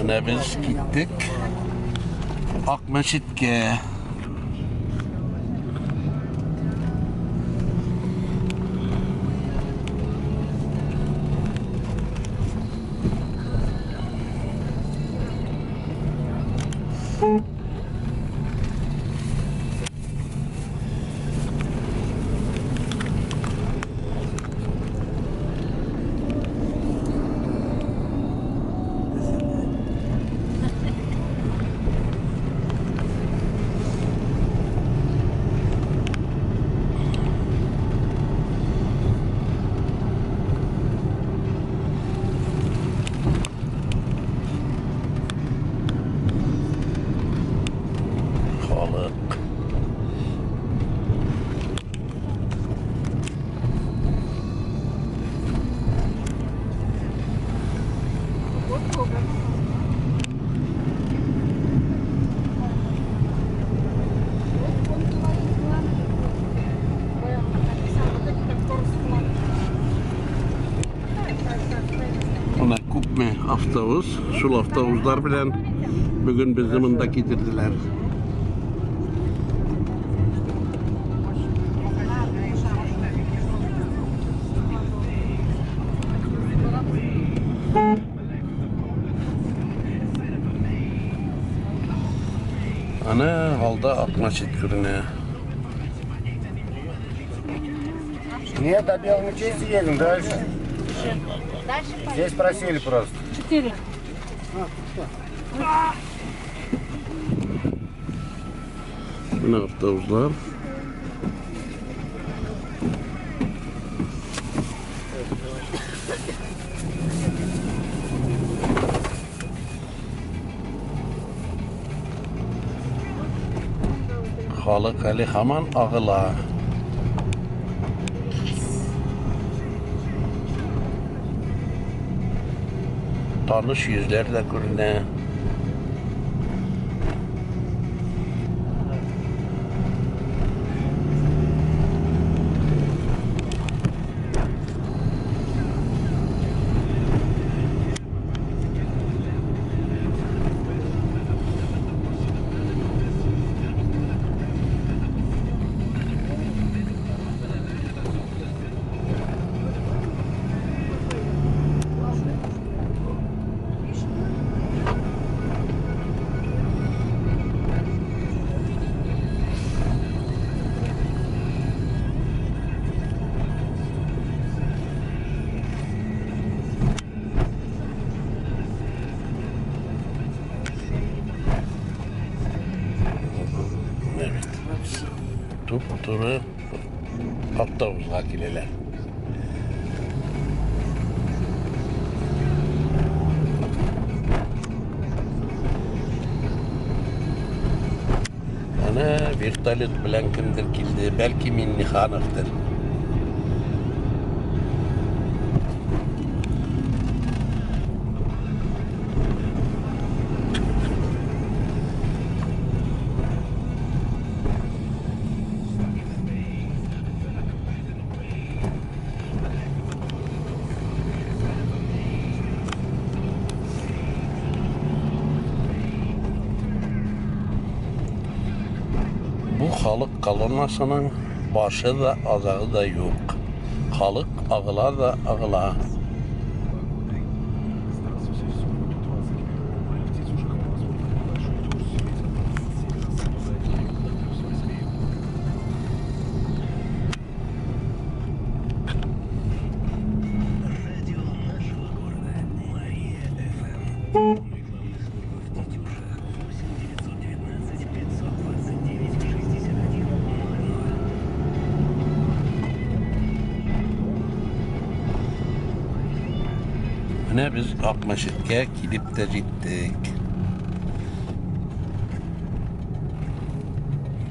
Менә без киттек Акмәчеткә. Халык. Менә күпме автобус, шул автобуслар белән бүген безне монда китерделәр. Ана алда Акмәчет күренә. Нет, до Белой мечети едем дальше. Здесь просили просто. 4. Менә автобуслар. Халык әле һаман агыла. Таныш йөзләр дә күренә. Evet. Туп-туры автобуска киләләр. Әнә вертолет белән кемдер килде, бәлки Миннихановтыр. Бу халык колоннасының башы да, азагы да юк. Халык агыла да агыла. Менә без Акмәчеткә килеп тә җиттек.